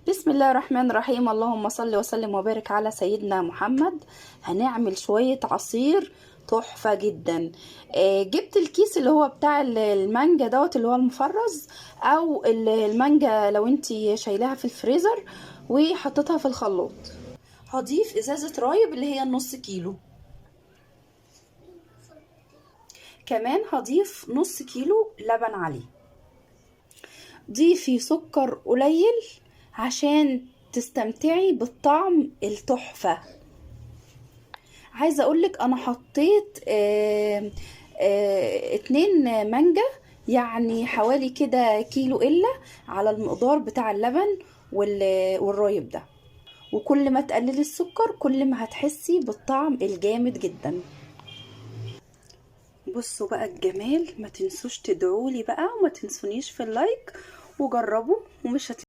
بسم الله الرحمن الرحيم. اللهم صل وسلم وبارك على سيدنا محمد. هنعمل شوية عصير تحفة جدا. جبت الكيس اللي هو بتاع المانجا دوت اللي هو المفرز، او المانجا لو انتي شايلاها في الفريزر وحطيتها في الخلاط. هضيف ازازة رايب اللي هي النص كيلو، كمان هضيف نص كيلو لبن عليه. ضيفي سكر قليل عشان تستمتعي بالطعم التحفة. عايزة اقولك انا حطيت 2 مانجا، يعني حوالي كده كيلو الا على المقدار بتاع اللبن والرايب ده. وكل ما تقللي السكر كل ما هتحسي بالطعم الجامد جدا. بصوا بقى الجمال، ما تنسوش تدعولي بقى وما تنسونيش في اللايك، وجربوا ومش هت